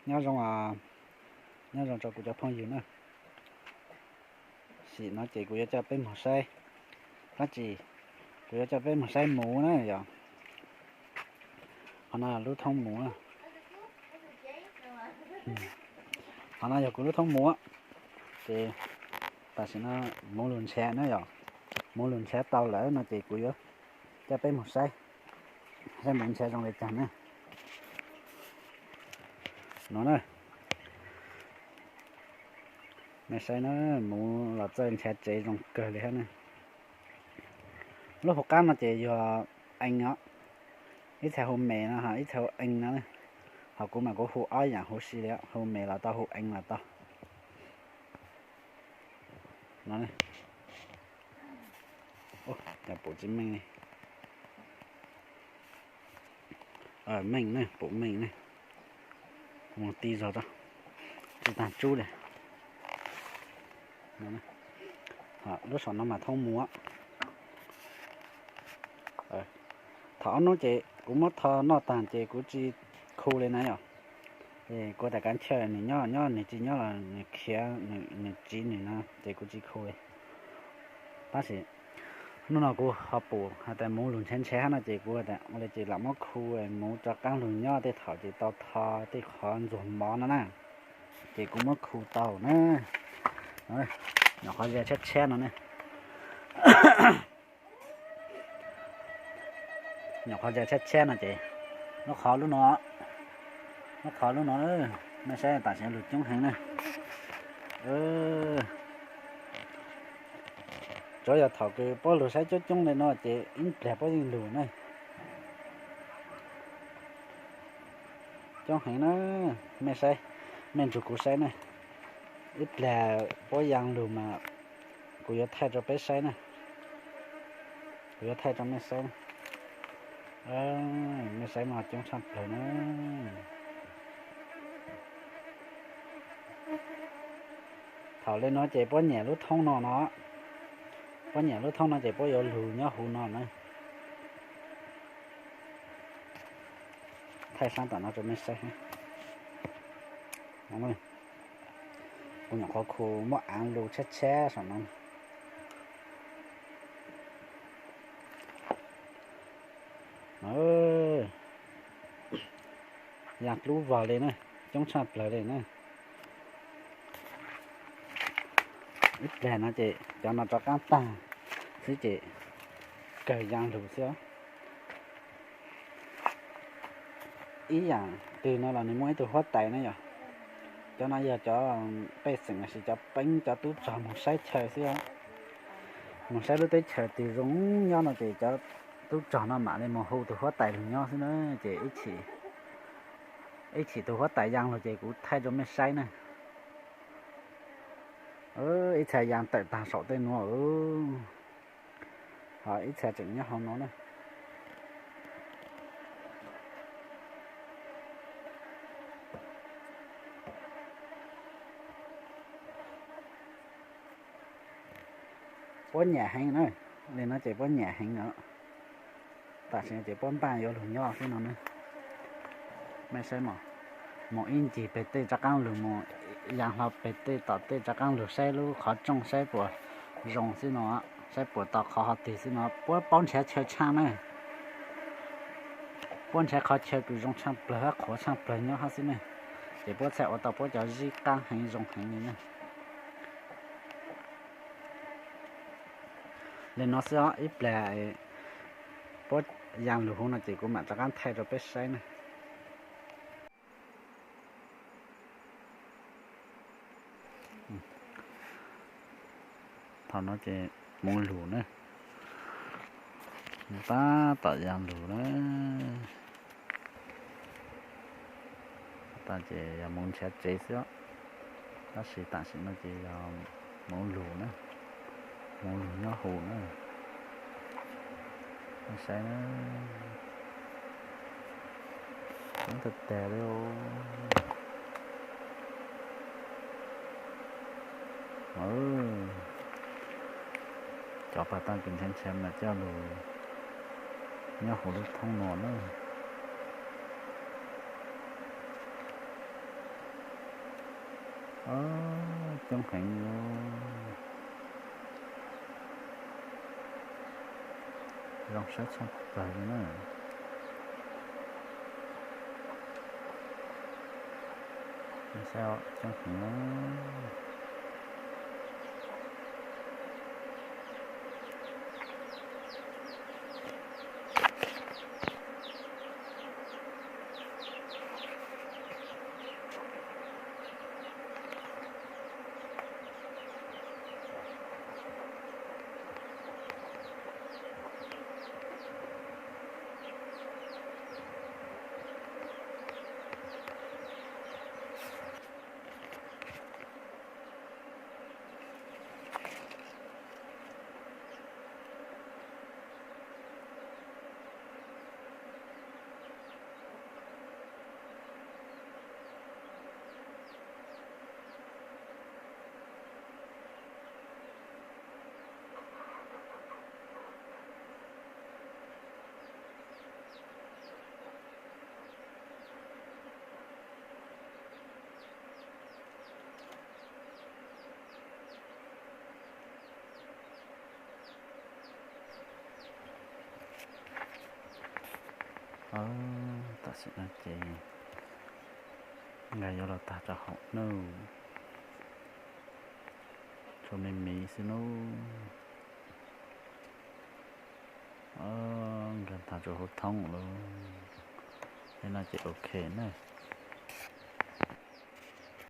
Nyob zoo, nyob zoo rau kuv cov phooj ywg na. Sim no ces kuv yuav coj peb mus saib dab tsi, kuv yuav coj peb mus saib muv na yom. Qhov no lub thoob muv, qhov no yog kuv lub thoob muv. Ces tam sim no muv lug nrhav na yom, muv lug nrhav tau lawm no ces kuv yuav coj peb mus saib, saib muv nrhav zoo li cas na. No na, nej saib na, muv los txawj nrhav tsev zoo kawg li hab na. Lub hauv qab no ces yog ees os, ib txhia hu mes no, ib txhia hu ees no, ho kuv mas kuv hu ob yam huv si li, hu mes los tau, hu ees los tau. No, pum tsis meej li. Meej ne, pum meej ne. Mus ti zog rau, tsis taag tsub li. Lub saum no mas thoob muv. Thaum ob hnub ces kuv muab tho noj taag ces kuv tsis khu li na yom. Kuv tas kav chaw nws nyob nyob, nws tsis nyob los nws khiav, nws tsiv nws no ces kuv tsis khu li. Tab sis hnub no kuv ho pum has tas muv lug nrhav nrhav hab no ces kuv tas ua li ces lam muab khu, muv rov qaab lug nyob tej thaum ces tau tho tej qhov ntxuag mov no na, ces kuv muab khu tau na. Nyuam qhuav ze tshab tshab no ne. Nyuam qhuav ze tshab tshab no ces lub qhov lub no, lub qhov lub no, nej saib tam sim lug coob heev na. Tsuav yog thaum kws puab lug saib coob coob li no ces ib plag puab yeej lug na. Coob heev na, mej saib, mej nrug kuv saib na. Ib plag puab yaa lug mas kuv yuav thaij rau peb saib na. Kuv yuav thaij rau mej saib na. Mej saib mas coob tshaj plawg na. Thaum li no ces puab nyam lub thoob no no, puab nyam lub thoob no ces puab yuav lug nyob huv no na. Thaij saab tom no rau mej saib. Kuv nyuam qhuav khu muab aav lug tshab tshab saum no. Yaa dlub vog li na, coob tshaj plawg li na. Ib plag no ces cov no rov qaab taag xwb ces kawg yaa lug xwb os. Ib yaam twg no los nws muaj ib tug huab tais na yom. Cov no yog cov pej xeem lossis cov peeb cov tub rog moog saib chaw xwb os. Moog saib lub teb chaws twg zoo nyob no ces cov tub rog no mam li moog hu tus huab tais lug nyob xwb na. Ces ib chim tus huab tais yaa lug ces kuv thaij rau mej saib na. Ib txhia yaa tawm taag saum tej nuav, ho ib txhia tseem nyob hauv no na. Puab nyam heev na, li no ces puab nyam heev os. Tam sim no ces puab npaj yuav lug nyob xwb no na. Mej saib, moog ib ncig peg tej rov qaab lug, moog yaa hlo peg tej tom tej rov qaab lug saib lub qhov rooj saib puas zoo xwb no, saib puas tau qhov hov twg xwb no. Puab paub nrhav chaw tshaaj na, puab nrhav qhov chaw kws zoo tshaaj plawg hab qhuav tshaaj plawg nyob hab xwb ne. Ces puab txhaj ua tau puab cov zib qaab heev zoo heev li na. Li no xwb os, ib plag puab yaa lug huv no ces kuv mam rov qaab thaij rau peb saib na. Thaum no ces muv lug na, tab tom yaa lug na. Tab ces yog muv nrhav tsev xwb, tab sis tam sim no ces yog muv lug na, muv lug nyob huv na. Saib na, coob tag tag li. Cov pas tag kws nrhav nrhav mas coj lug nyob huv lub thoob no na. Coob heev li. Zoo saib tshaj plaws li na. Saib coob heev. Tam sim no ces nkawd yuav los tag rau hauv nawb. Tshuav me miv xwb nawb. Nkawd tag rau hauv thoob lawm. Li no ces ok na.